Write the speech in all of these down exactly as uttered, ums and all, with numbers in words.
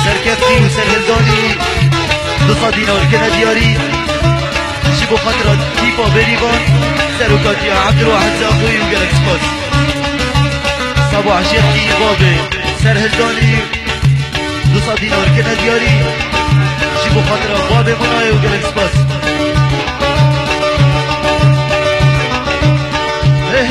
Serkeftî û serhildanî du sed dînar kene diyarî. Ji bo xatira tîpa Bêrîvan, serokatiya Ebdulwahid Zaxoyî û gelek spas. Seba Şêxkî babê serhildanî du sed dînar kene diyarî. Ji bo xatira babê Munayê û gelek spas.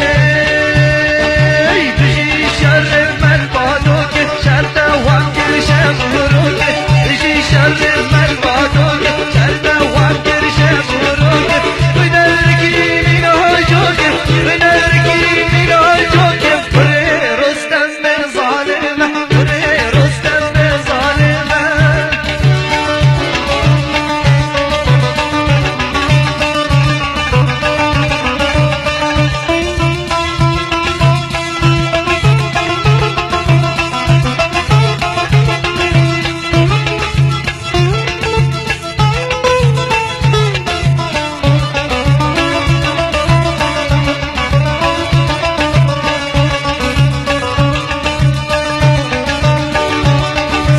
Hey, bijî şerê me li Badokê, şer dewam kir şem û rokê. Bijî şerê me li Badokê, şer dewam kir şem û rokê. Hunerkî mîna cokê, hunerkî mîna cokê. Kurê Rostem bê zalime, kurê Rostem bê zalime.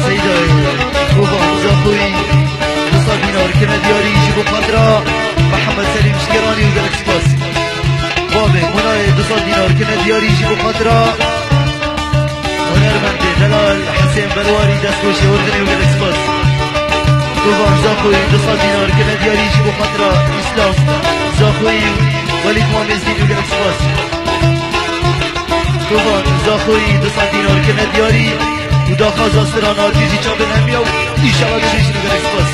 Seydayê Kovan Zaxoyî du sed dînar kene diyarî ji bo xatira Mihemed Selîm Şikeranî û gelek spas. Babê Munayê du sed dînar kene diyarî ji bo xatira hunermendê delal Hisên Berwarî, destxweşê Urdinê û gelek spas. Kovan Zaxoyî du sed dînar kene diyarî ji bo xatira Îslam Zaxoyî û Welîd Mamêzdîn û gelek spas. Kovan Zaxoyî du sed dînar kene diyarî û daxwaza strana tî jî çavên hemiya û înşallah dibêjin û gelek spas.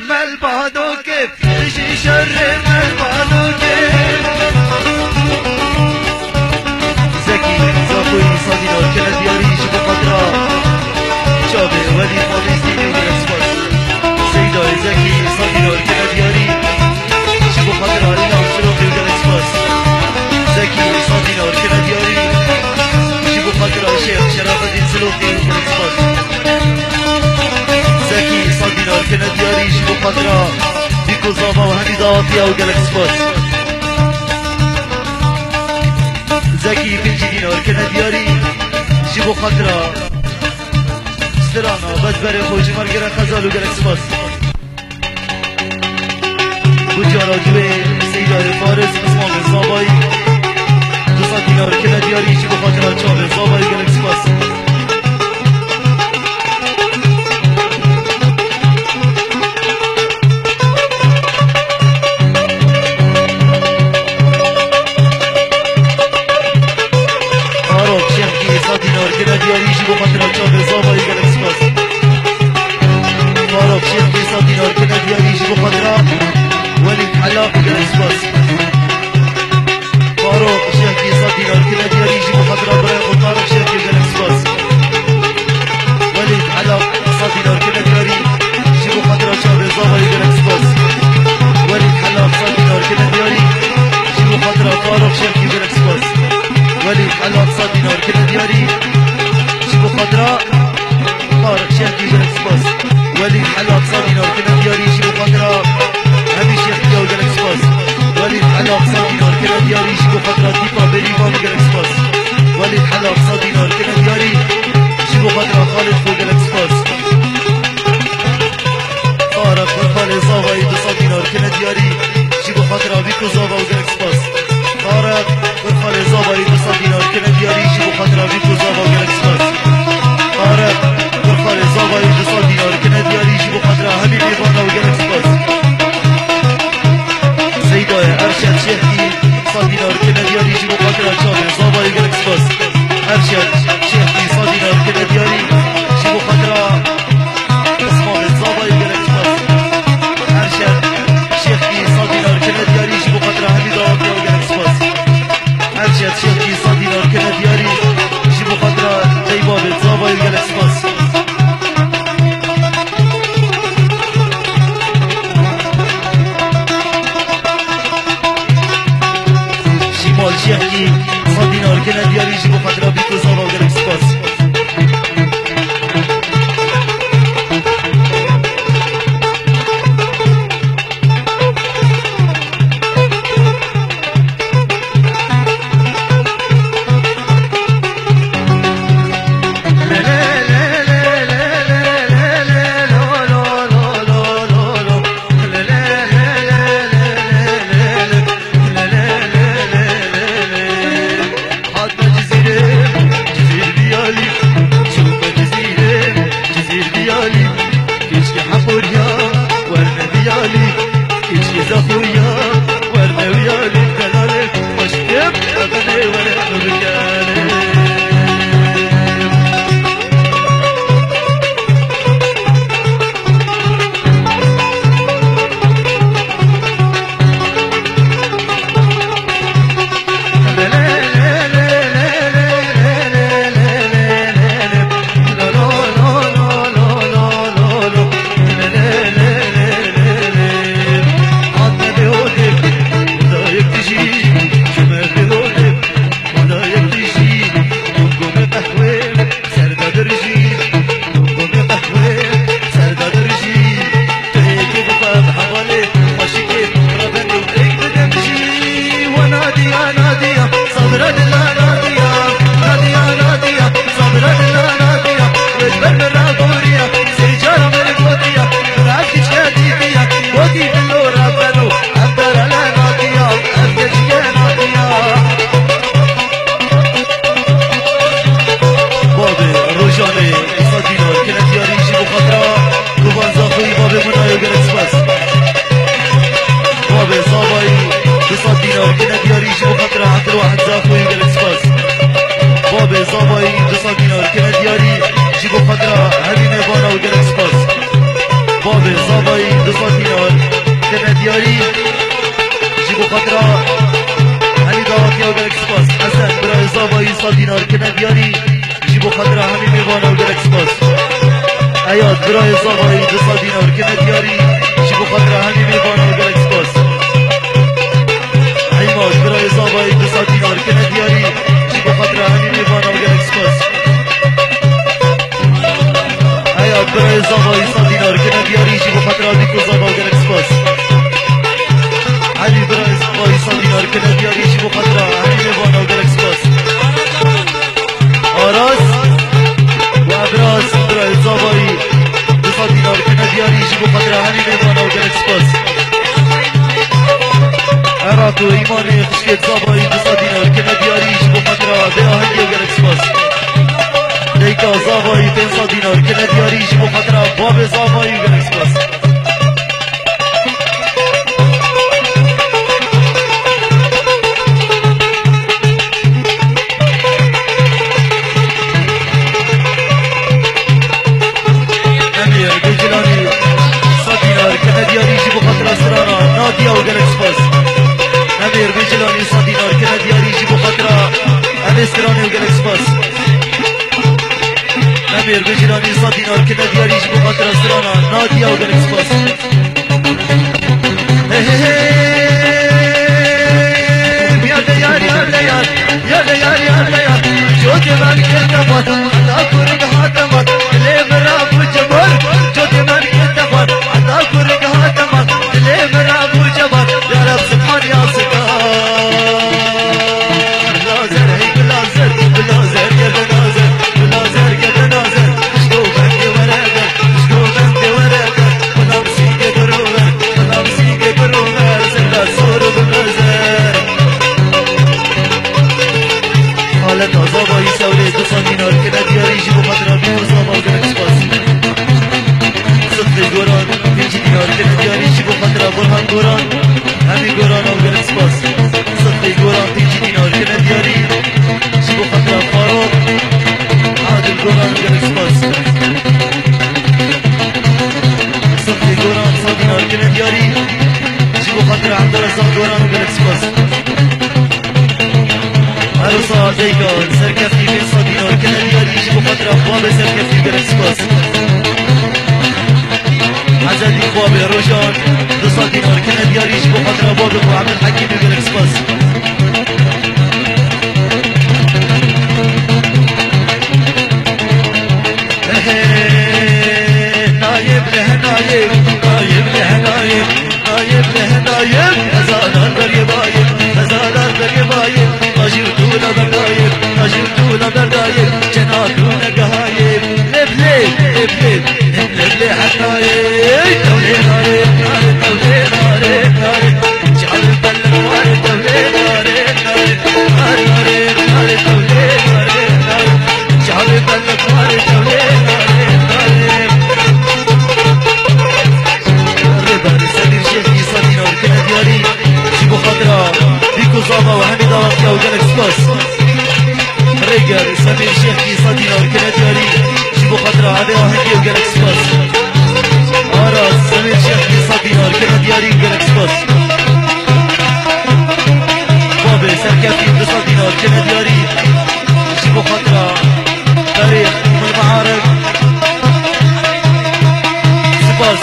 Mel Badokê, ji şerê Mel Badokê. Zekî Zaxoyî sed dînar kene diyarî ji bo xatira çavê Welîd Mamêzdînî û gelek spas. Seydayê Zekî sed dînar kene diyarî ji bo xatira Îlham Siloxî û gelek spas. Zekî sed dînar kene diyarî ji bo xatira Şêx Şerafedîn Siloxî û gelek spas. Zekî sed dînar kene diyarî ji bo xatira Bîko Zava û hemî dawetiya û gelek spas. Zekî pêncî dînar kene diyarî ji bo xatira strana bezberê xwe Cemal Gere Xezal û gelek spas. Ku cara duê Seydayê Faris, Osman Zabayî, du sed dînar kene diyarî ji bo xatira çavê Zabayî, gelek spas. Farok Şêxkî sed dînar kene diyarî ji bo xatira çavê Zabayî, gelek spas. Farok Şêxkî sed dînar kene diyarî ji bo xatira Welîd Helaq, gelek spas. Farok Şêxkî sed dînar kene diyarî ji bo xatira birayê xwe Tarık Şêxkî, gelek spas. Welîd Helaq sed dînar kene diyarî ji bo xatira çavê Zabayî, gelek spas. Welîd Helaq sed dînar kene diyarî ji bo xatira Farok Şêxkî, gelek spas. Welîd Helaq sed dînar kene diyarî ji bo xatira Tarık Şêxkî, gelek spas. Welîd Helaq sed dînar kene diyarî ji bo xatira hemî Şêxkiya û gelek spas. Welîd Helaq sed dînar kene diyarî ji bo xatira tîpa Bêrîvan û gelek spas. Welîd Helaq sed dînar kene diyarî ji bo xatira Xalid xwe, gelek spas. Tarık Xalê Zavayî du sed dînar kene diyarî ji bo xatira Bîko Zava û gelek spas. Tarık Xalê Zavayî du sed dînar kene diyarî ji bo xatira Bîko Zava û gelek spas. Tarık Xalê Zavayî du sed dînar kene diyarî ji bo xatira hemî mêvana û gelek spas. Seydayê Erşed Şêxkî sed dînar kene diyarî ji bo xatira çavê Zavayî, gelek spas. Erşed Şêxkî sed dînar kene diyarî ji bo xatira Osmanê Zavayî, gelek spas. Erşed Şêxkî sed dînar kene diyarî ji bo xatira hemî dawetiya Ew yarê delalê, xweşikê, evenê were bikene. Bavê Rojanê, du sed dînar kine diyarî jî bo xatira Govan Zaxoyî, bavê Munayê, gelek spas. Bavê Zavayî, du sed dînar kine diyarî jî bo xatira Abdulwahid Zaxoyî, gelek spas. Bavê Zavayî, du sed dînar kine diyarî jî bo xatira hemî mêvana û gelek spas. Bavê Zavayî, du sed dînar kine diyarî jî bo xatira hemî dawetiya û gelek spas. Hesen, birayê Zavayî, sed dînar kine diyarî jî bo xatira hemî mêvana û gelek spas. Eyad, birayê Zavayî, du sed dînar kine diyarî jî bo xatira hemî mêvana û gelek spas. Heymaş, birayê Zavayî, du sed dînar kine diyarî jî bo xatira hemî mêvana û gelek spas. Eyad, birayê Zavayî, sed dînar kine diyarî jî bo xatira dîk û zava û gelek spas. Elî, birayê Zavayî, sed dînar kine diyarî jî bo xatira hemî mêvana û gelek spas. Aras û Ebraz, birayê Zavayî, du sed dînar kine diyarî jî bo xatira hemî mêvana û gelek spas. Erat û Îmanê, xişkê Zavayî, du sed dînar kine diyarî jî bo xatira vê ahengê û gelek spas. Dayika Zavayî, pênc sed dînar kine diyarî jî bo xatira bavê Zavayî û gelek spas. Emîr Bêcilanî, sed dînar kine diyarî jî bo xatira strana Nadiya û gelek spas. Emîr Bêcilanî, sed dînar kine diyarî jî bo xatira Emê stranê û gelek spas. Emîr Bêcilanî, sed dînar kine diyarî jî bo xatira strana Nadiya û gelek spas. Hey, hey, hey. Yar de yar, yar de yar, yar de yar, yar de yar. Cotê me dike temar, heta kurik hate mar. Dilê min rabû cemar, cotê me dike temar, heta kurik hate mar. Dilê min rabû cemar, ya Reb, subhan ya sitar. Bila zer, hey bila zer, bila zer, gerdena zer, bila zer, gerdena zer. Ji bo bendê were ber, ji bo bendê were ber. Bila misîngê biro ber, bila misîngê biro ber. Zerda sor bibe zer. Xaleta Zavayî Sewrê, du sed dînar kine diyarî jî bo xatira vî û Zava, gelek spas. Sidqê Goran, pêncî dînar kine diyarî jî bo xatira Burhan Goran, hemî Goran û gelek spas. Sidqê Goran, pêncî dînar kine diyarî jî bo xatira Farûq, Adil Goran û gelek spas. Sidqê Goran, sed dînar kine diyarî jî bo xatira Abdurrezzaq Goran û gelek spas. Erosa Dayika Serkeftî, pênc sed dînar kine diyarî jî bo xatira bavê Serkeftî, gelek spas. Ezedî bavê Rojan, du sed dînar kine diyarî jî bo xatira bavê xwe Ebdulhekîmî, gelek spas. Nayê bile nayê, nayê bile nayê. Nayê bile nayê, hezaran berê bayê, hezaran berê bayê. Tajir tu la berdayê, tajir tu la berdayê. Çena tu ne gehayê. Lev lev, lev lev, lev lev hetayê. Tewlê nare, nare, tewlê nare, nare. Çavê belek ware, tewlê nare, nare. Nare, nare, nare, tewlê nare, nare. Çavê belek ware, tewlê nare, nare. Rêber Sedîr Şêxî, sed dînar kine diyarî jî bo xatira Zava û hemî dawetiya û gelek spas. Rêger Semîr Şêx Îsa Dînar kene diyarî ji bo xatira evê ahengê û gelek spas. Aras Semîr Şêx Îsa Dînar kene diyarî û gelek spas. Babê Serkefî Îsa Dînar kene diyarî ji bo xatira Ferîq Mil Mearif. Spas.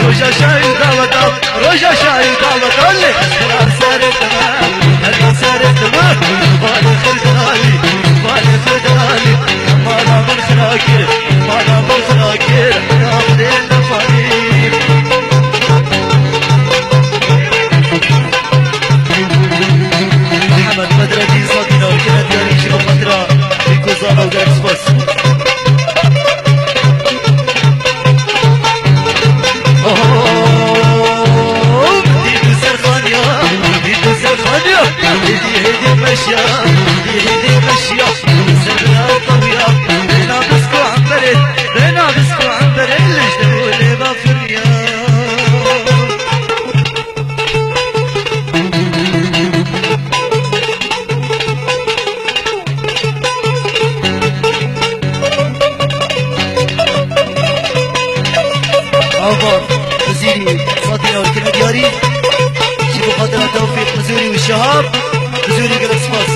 Roja şair daweta, roja şair daweta, lê serê te, hela serê te, balê xir delalî, balê xir delalî, mala min xira kir, mala min xira kir, hela xirê lefanî. Mihemed Bedredîn Sadîna, kene diyarî ji bo xatira Rîko Zana û gelek spas. Dît û serxaniya, dît û serxaniya, hêdî hêdî meşya, hêdî hêdî meşya, ser bira tawiya, bêna bisk û emberê, bêna bisk û emberê, li ji dewlê bafiriya. Ava Mizîrî Sadîna kene diyarî. Ji bo xatira Tewfîq Mizûrî û Şihab Mizûrî gelek spas.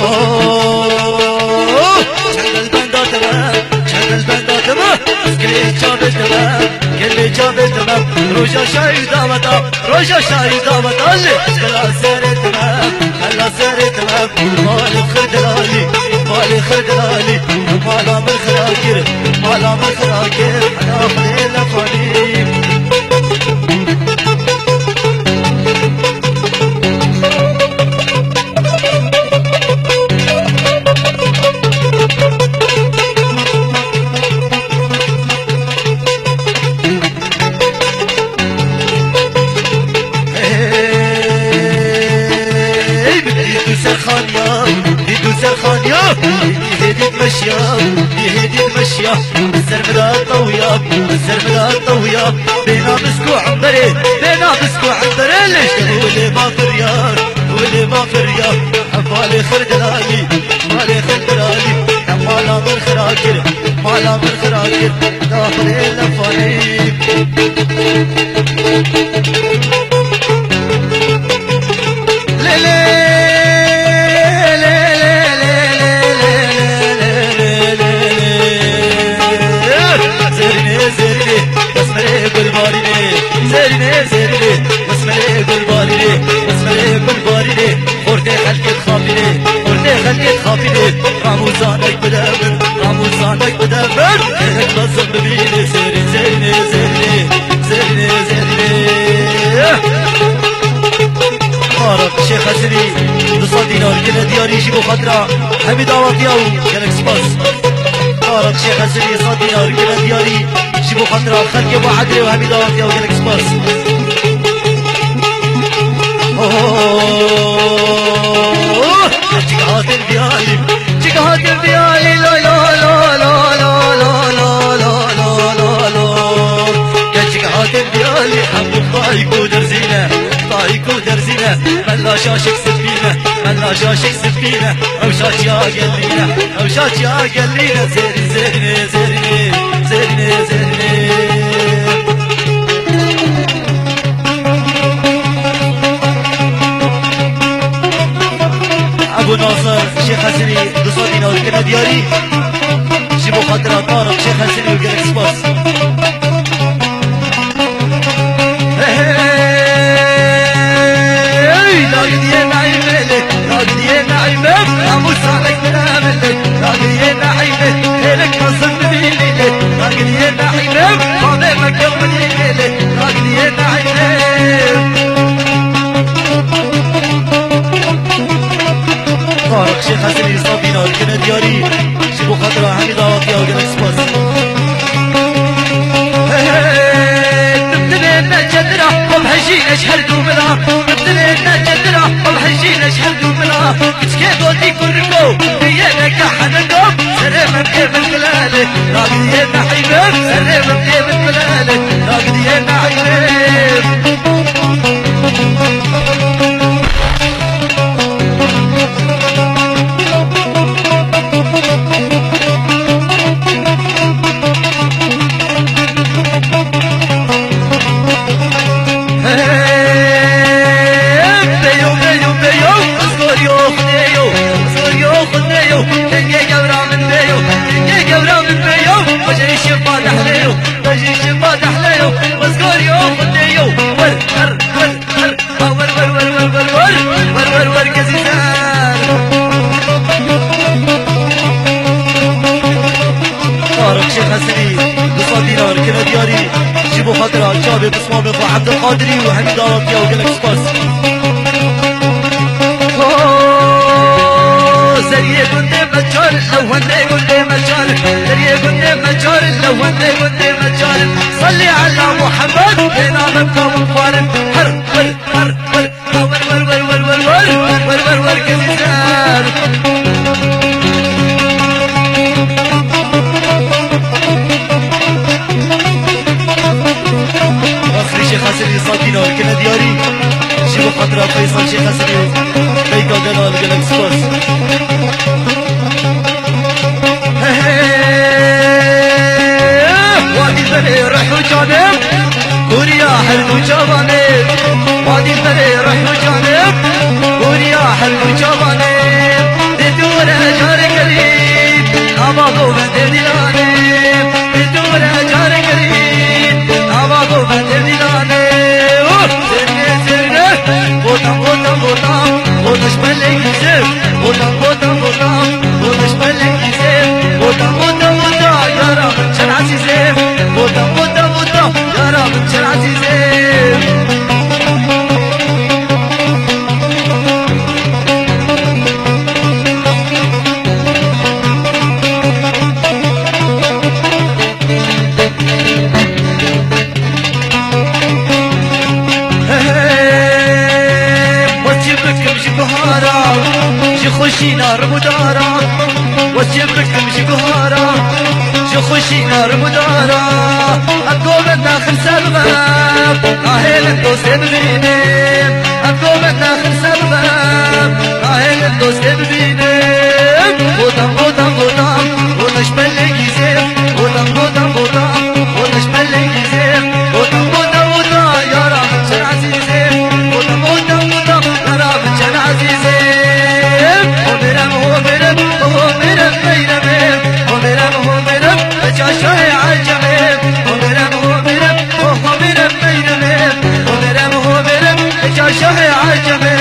Oh, çend el benda te be, çend el benda te be, ez gelê çavê te be, gelê çavê te be, roja şair daweta. Roja şair daweta lê, hela serê te me, hela serê te me. Malê xir delalî, malê xir delalî, mala min xira kir, mala min xira kir, hela xirê lefanî. Ey, dît û serxaniya, dît û serxaniya, dî hêdî meşya, dî hêdî meşya, ser min de tawiya, ser min de tawiya, bêna bisk û emberê, bêna bisk û emberê, lê ji te wê lê bafiriya, wê lê bafiriya, hevalê xir delalî, hevalê xir delalî, mala min xira kir, mala min xira kir, daxilê lefanî. Zerînê, zerînê, esmerê gulbarînê. Zerînê, zerînê, esmerê gulbarînê. Esmerê gulbarînê. Xortê xelkê dixapînê, xortê xelkê dixapînê. Ramûzanek bide min, ramûzanek bide min. Gerek lazim bibînê, zerî, zerînê, zerînê, zerînê, zerînê. Tarık Şêx Hesirî, du sed dînar, kene diyarî ji bo xatira hemî dawetiya û gelek spas. Tarık Şêx Hesirî, sed dînar, kene diyarî ji bo xatira xelkê Bahedirê û hemî dawetiya û gelek spas. Keçik hatin diyalî, çik hatin diyalî, la la la. Keçik hatin diyalî, hemû tayîk û derzîne, tayîk û derzîne. Mella şaşik sipîne, mella şaşik sipîne. Ew şaşiya gelîne, ew şaşiya gelîne. Zerî, zerînê, zerînê, zerînê, zerînê. Ebû Nasir Şêx Hesirî du sed dînar kene diyarî. Ji bo xatira Tarık Şêx Hesirî û gelek spas. Hey, la gidiye naîme le, la gidiye naîme, namusa ekmele le, la gidiye naîme, hele kazın bile le, la gidiye naîme, Eş her du mila, dilê ne çetira, ew hejî leş her du mila. Kiçkê gotî kurko, diye neke hemendo, serê min ê min dilale, ragidiye nehîbe, serê min ê min dilale, ragidiye nehîbe. Beyo, beyo, beyo, zor yok ne yo, zor yok ne yo, denge gevra min beyo, denge gevra min beyo, bacı işi badahleyo, bacı işi badahleyo, zor yok ne yo, ver, ver, ver. Wer, wer, wer, wer, wer, wer, wer, wer, wer, wer, kezî ser. Tarık Şêx Hesenî, du sed dînar, kine diyarî, ji bo xatira çavê pismamê xwe Ebdulqadirî û hemî dawetiya û gelek spas. Oh, zeriyê gundê me çar, lewhendê gundê me çar, zeriyê gundê me çar, lewhendê gundê me çar. Salli ala Muhammed, bê name bikawin xwarin. Her, her, her, her. Wer, wer, wer, wer, wer, wer, wer, wer, wer, wer, kezî ser. Nasrî Şêx Hesenî sed dînar kine diyarî. Ji bo xatira Feysel Şêx Hesenî û Beyka Delal gelek spas. Wadî berê reh û canê, hûriya her du çavanê. Wadî berê reh û canê, hûriya her du çavanê. Dê tu were carê kerî, nava govendê dîlanê. Dê tu were carê kerî, nava govendê dîlanê. Oh, zêrnê, zêrnê, gotam, gotam, gotam, gotiş belê gîzê. Gotam, gotam, gotam, gotiş belê gîzê. Gotam, gotam, gotam, yara min çend ezîzê. Gotam, gotam, gotam, yara min çend ezîzê. Wezî bikim ji guhara, ji xweşîna rimûdara. Wezî bikim ji guhara, ji xweşîna rimûdara. Em govend naxin ser ve, nahêlin dostê bibînin. Em govend naxin ser ve, nahêlin dostê bibînin. Godam, godam, godam, gotiş belê gîzê. Godam, godam, godam, gotiş belê gîzê. Godam, godam, godam, yara min çend ezîzê. Godam, godam, godam, yara min çend ezîzê. Homerem, homerem, homerem, meyremê. Homerem, homerem, beça şahê ecemê. Homerem, homerem, oh, homerem, meyremê. Homerem, homerem, beça şahê ecemê.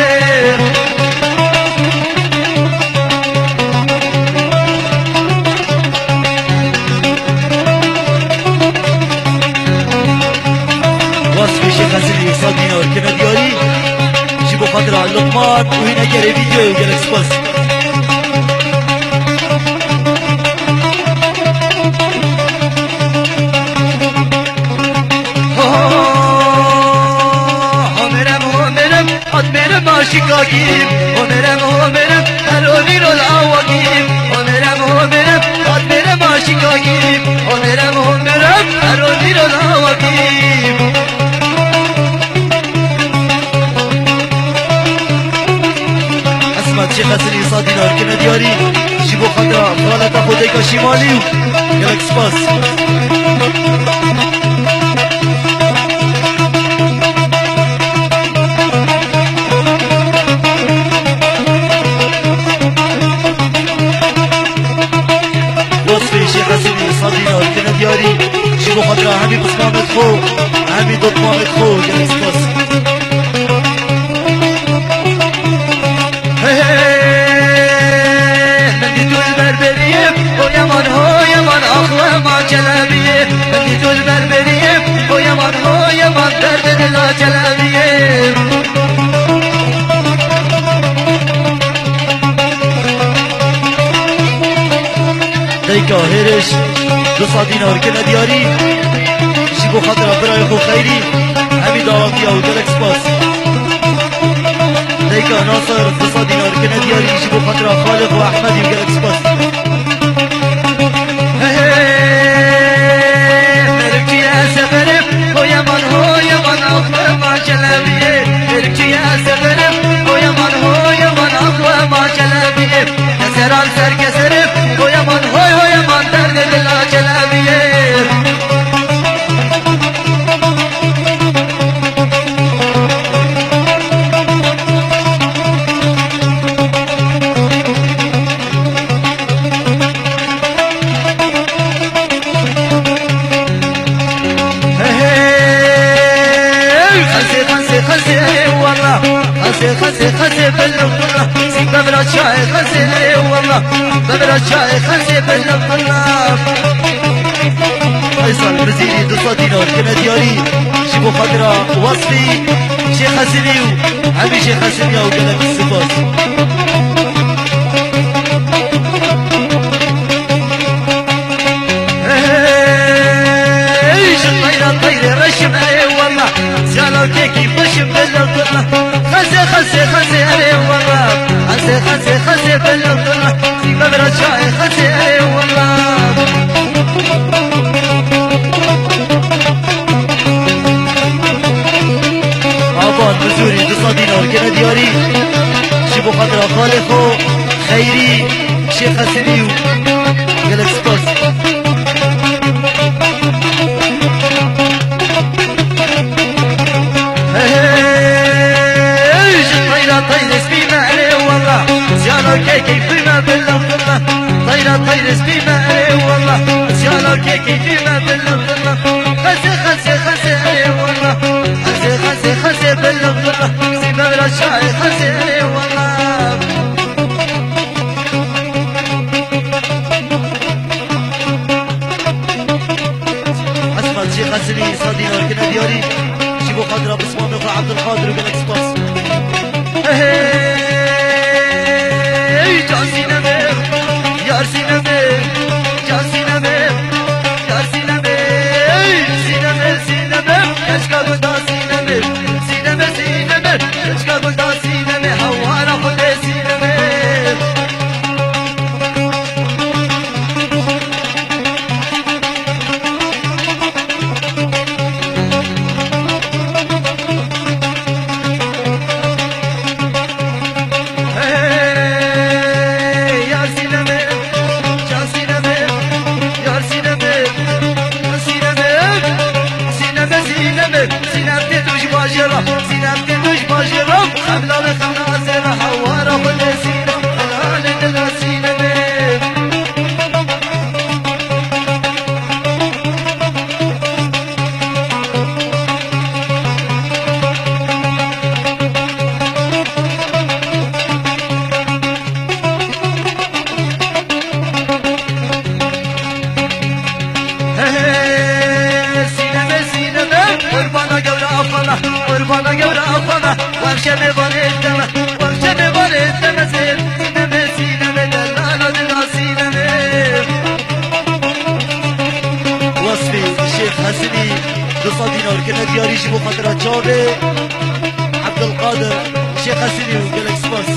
Wasfê Şêx Hesenî sed dînar kine diyarî. Ji bo xatira Luqman û hîne gerê vîdeoyê gelek spas. Homerem, homerem, Admerem aşika kim, omerem, omerem, her o vîrol awa kim, omerem, omerem, admerem aşika kim, omerem, omerem, her o vîrol awa kim. Esma Çêxesinî sed dînar kine diyarî, ji bo xatira xaleta xwe Dêka Şîmalî û gelek spas. Wasfê Şêxesinî sed dînar kine diyarî, ji bo xatira hemî pismamê xwe, hemî dotmamê xwe gelek spas. Hey, hey, hey, hey, hey. Min dî tu li ber beriyê, ho yeman, ho yeman, ax we ma celebiyê. Min dî tu li ber beriyê, ho yeman, ho yeman, derdê dila celebiyê. Dayika Hêriş, du sed dînar kine diyarî, ji bo xatira birayê xwe Xeyrî, hemî dawa Ya û gelek spas. Dayika Nasir, du sed dînar kine diyarî ji bo xatira Xalid û Ehmedî û gelek spas. Merikçiye seferim, hoyeman, hoyeman, aklıma gelebilir. Merikçiye seferim, hoyeman, hoyeman, aklıma gelebilir. Keseran ser keserim, hoyeman, hoy, hoyeman, derdê dila gelebilir. Hey, hey, hey, xezê, xezê, xezê, eyvallah. Xezê, xezê, xezê, bello, bello. Sî bevra çayê, xezê, eyvallah. Bevra çayê, xezê, bello, bello. Faysal Bizîrî du sed dînar kine diyarî ji bo xatira Wasfî, Şêx Hesinî û hemî Şêx Hesinî û gelek spas. Hey, ji tayra tayrê reşim eyvallah. Ziyana kekî xweşim bello bello. Xezê, xezê, xezê eyvallah. Xezê, xezê, xezê bello bello. Sî bevra çayê xezê eyvallah. Aban Bizûrî du sed dînar kine diyarî. Ji bo xatira xalê xwe Xeyrî Şêx Hesinî û gelek spas. Hey, hey, ji tayra tayrê spî me erê wala. Ziyana kekî pî me billo billo. Tayra tayrê spî me erê wala. Ziyana kekî pî me billo billo. Xezê, xezê, xezê erê wala. Xezê, xezê, xezê billo billo. Sî bevra çayê xezê erê wala. Esma Şêx Hesinî sed dînar kine diyarî. Ji bo xatira pismamê xwe Ebdulqadir û gelek spas. Hey, can Sînemê, yar Sînemê, can Sînemê, yar Sînemê, hey, Sînemê, Sînemê, keşka guda Sînemê, Sînemê, Sînemê, keşka guda Sînemê, hewara Xwedê Sînemê. Hey, yar Sînemê, can Sînemê, yar Sînemê, can Sînemê, Sînemê, Sînemê, Sînem tê tu ji bajêra, Sînem tê tu ji bajêra, xemla ve xemla zêra, hewara Xwedê Sînem, helalê dila Sînemê. Hey, Sînemê, Sînemê, qurbana gewra afana, qurbana gewra afana, wemşemê vanê deme, wemşemê vanê deme, Sînemê, Sînemê, delala dila Sînemê. Wasfî Şêx Hesinî du sed dînar kine diyarî ji bo xatira çavê Ebdulqadir Şêx Hesinî û gelek spas.